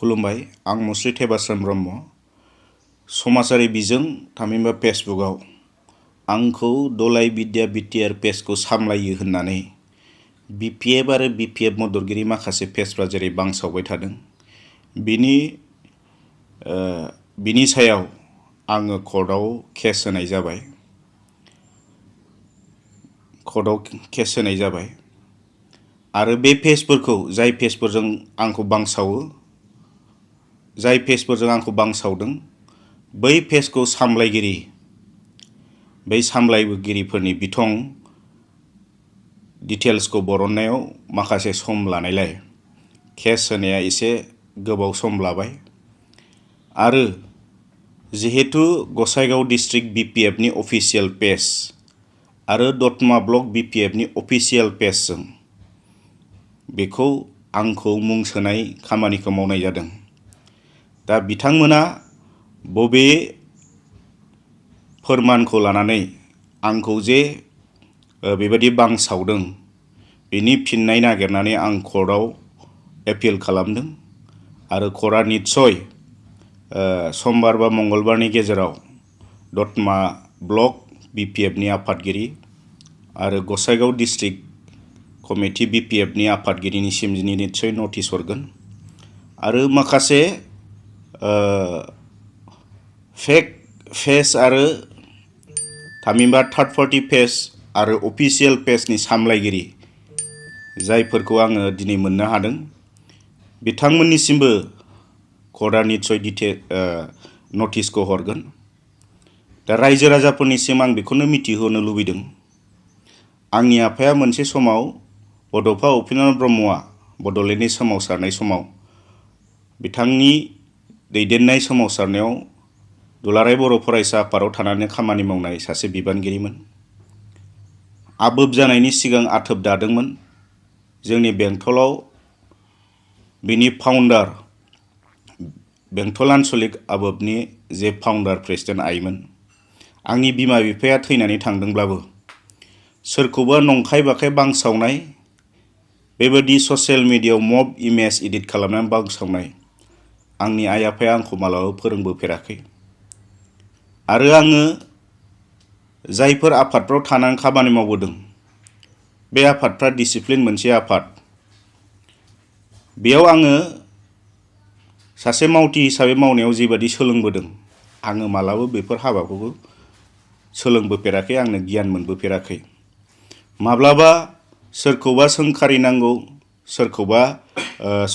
खुलुमबाय आं मुस्रि थेबास्रोम ब्रह्म समाजारि बिजों थामहिनबा फेसबुकआव आंखौ दलाइ बिद्या बिटिआर पेजखौ सामलायो होननानै बिपिएफ आरो बिपिएफ मददगिरि माखासे पेजफ्रा जेरै बांसावबाय थादों बिनि सायाव आङो कर्टआव केस होनाय जाबाय आरो बे पेजफोरखौ जाय पेजफोरजों आंखौ बांसावदों बै पेजखौ सामलायगिरिफोरनि बिथं डिटेल्सखौ बरननायाव माखासे सम लानायलाय केस होनाया एसे गोबाव सम लाबाय आरो जिहेतु गसाइगाव डिस्ट्रिक्ट बिपिएफनि अफिसियेल पेज आरो दतमा ब्लक बिपिएफनि अफिसियेल पेजजों बेखौ आंखौ मुं सोनाय खामानिखौ मावनाय जादों। दा बिथांमोना बबे फोरमानखौ लानानै आंखौ जे बेबायदि बांसावदों बेनि फिननाय नागिरनानै आं कर्टआव एपिल खालामदों आरो कर्टआ निस्सय समबार बा मंगलबारनि गेजेराव दतमा ब्लक बिपिएफनि आफादगिरि आरो गसाइगाव डिस्ट्रिक्ट कमिटि बिपिएफनि आफादगिरिनिसिम निस्सय नटिस हरगोन आरो माखासे फेक पेज आरो थामहिनबा थार्ड पार्टी पेज आरो अफिसियेल पेजनि सामलायगिरि जायफोरखौ आङो दिनै मोननो हादों बिथांमोननिसिमबो कर्टआ निस्सय नटिसखौ हरगोन। दा रायजो राजाफोरनिसिम आं बेखौनो मिथिहोनो लुबैदों आंनि आफाया मोनसे समाव बड'फा उपेन्द्रनाथ ब्रह्मआ बड'लेण्डनि सोमावसारनाय समाव बिथांनि दैदेननाय सोमावसारनायाव दुलाराय बर' फरायसा आफादाव थानानै खामानि मावनाय सासे बिबानगिरिमोन। आबोब जानायनि सिगां आथोब दादोंमोन जोंनि बेंटलाव बिनि फाउन्डार बेंटल आन्सलिक आबोबनि जे फाउन्डार प्रेसिडेन्ट आइमोन आंनि बिमा बिफाया थैनानै थांदोंब्लाबो सोरखौबा नंखाय बाखाय बांसावनाय बेबायदि ससियेल मिडियायाव मब इमेज एडिट खालामनानै बांसावनाय आंनि आइ आफाया आंखौ मालाबाबो फोरोंबोफेराखै आरो आङो जायफोर आफादफ्राव थानानै खामानि मावबोदों बे आफादफ्रा डिसिप्लिन मोनसे आफाद बेयाव आङो सासे मावथि हिसाबै मावनायाव जेबादि सोलोंबोदों आङो मालाबा बेफोर हाबाखौबो सोलोंबोफेराखै आंनो गियान मोनबोफेराखै। माब्लाबा सोरखौबा सोंखारिनांगौ सोरखौबा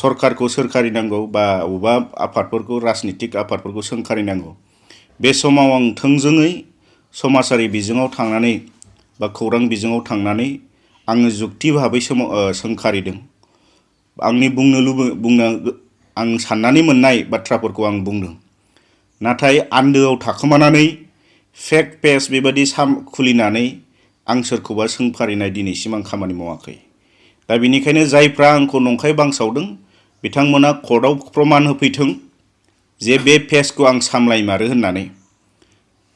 सरकारखौ सोंखारिनांगौ बा अबेबा आफादफोरखौ राजनितिक आफादफोरखौ सोंखारिनांगौ बे समाव आं थोंजोङै समाजारि बिजोङाव थांनानै बा खौरां बिजोङाव थांनानै आङो जुक्ति भाबै सोंखारिदों आंनि आं साननानै मोननाय बाथ्राफोरखौ आं बुंदों नाथाय आन्दोआव थाखोमानानै फेक पेज बेबायदि खुलिनानै आं सोरखौबा सोंखारिनाय दिनैसिम आं खामानि मावाखै। दा बेनिखायनो जायफ्रा आंखौ नंखाय बांसावदों बिथांमोना कर्टआव प्रमान होफैथों जे बे पेजखौ आं सामलायमारो होननानै।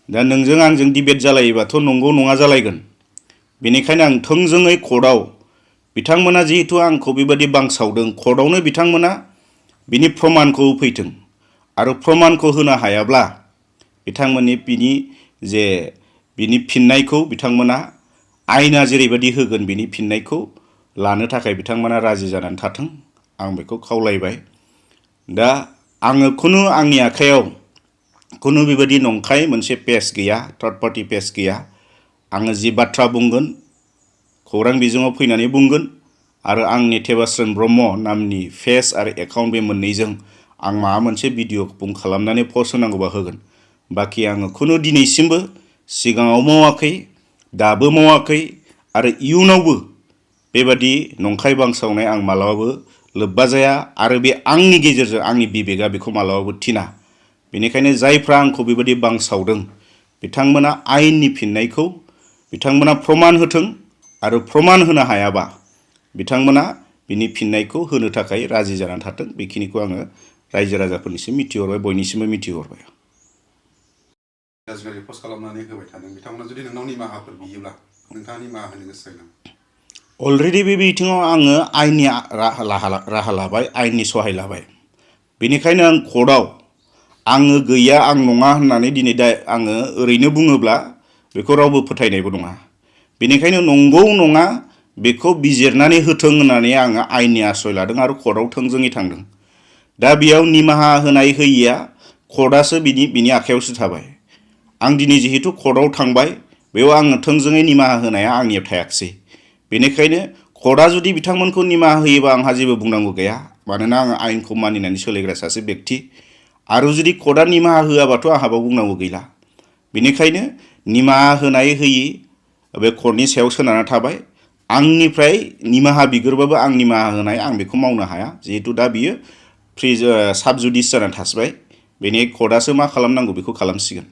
दा नोंजों आंजों डिबेट जालायोबाथ' नंगौ नङा जालायगोन बेनिखायनो आं थोंजोङै कर्टआव बिथांमोना जिहेतु आंखौ बेबायदि बांसावदों कर्टआवनो बिथांमोना बिनि प्रमानखौ होफैथों आरो प्रमानखौ होनो हायाब्ला बिथांमोननि बिनि फिननायखौ बिथांमोना आयेना जेरैबायदि होगोन बिनि फिननायखौ लानो थाखाय बिथांमोना राजि जानानै थाथों आं बेखौ खावलायबाय। दा आङो आंनि आखायाव खुनु बेबायदि नंखाय मोनसे पेज गैया थार्ड पार्टी पेज गैया आङो जि बाथ्रा बुंगोन खौरां बिजोङाव फैनानै बुंगोन आरो आंनि थेबास्रोम ब्रह्म नामनि पेज आरो एकाउन्ट बे मोननैजों आं माबा मोनसे भिडिअ खालामनानै पस्ट होनांगौबा होगोन बाखि आङो दिनैसिमबो सिगाङाव मावाखै दाबो मावाखै आरो इयुनावबो बेबादि नंखाय बांसावनाय आं मालाबाबो लोब्बा जाया आरो बे आंनि गेजेरजों आंनि बिबेगा बेखौ मालाबाबो थिना। बेनिखायनो जायफ्रा आंखौ बेबायदि बांसावदों बिथांमोना आयेननि फिननायखौ बिथांमोना प्रमान होथों आरो प्रमान होनो हायाबा बिथांमोना बिनि फिननायखौ होनो थाखाय राजि जानानै थाथों बेखिनिखौ आङो रायजो राजाफोरनिसिम मिथिहरबाय बयनिसिमबो मिथिहरबाय। गाज्रि पस्ट खालामनानै होबाय थादों बिथांमोना जुदि नोंनाव निमाहाफोर बियोब्ला नोंथाङा निमाहा होनो गोसो जागोन? अलरेडि बे बिथिङाव आङो आयेननि राहा लाबाय आयेननि सहाय लाबाय बेनिखायनो आं कर्टआव आङो गैया आं नङा होननानै दिनै दा आङो ओरैनो बुङोब्ला बेखौ रावबो फोथायनायबो नङा। बेनिखायनो नंगौ नङा बेखौ बिजिरनानै होथों होननानै आङो आयेननि आश्रय लादों आरो कर्टआव थोंजोङै थांदों। दा बेयाव निमाहा होनाय होयिया कर्टआसो बिनि आखायावसो थाबाय। आं दिनै जिहेतु कर्टआव थांबाय बेयाव आङो थोंजोङै निमाहा होनाया आंनियाव थायाखिसै। बेनिखायनो कर्टआ जुदि बिथांमोनखौ निमाहा होयोबा आंहा जेबो बुंनांगौ गैया, मानोना आङो आयेनखौ मानिनानै सोलिग्रा सासे बेक्ति। आरो जुदि कर्टआ निमाहा होआबाथ' आंहाबो बुंनांगौ गैला। बेनिखायनो निमाहा होनाय होयि बे कर्टनि सायाव सोनारना थाबाय। आंनिफ्राय निमाहा बिगोरबाबो आं निमाहा होनाय आं बेखौ मावनो हाया, जिहेतु दा बियो साब जुडिस जानानै थासिबाय। बेनि कर्टआसो मा खालामनांगौ बेखौ खालामसिगोन।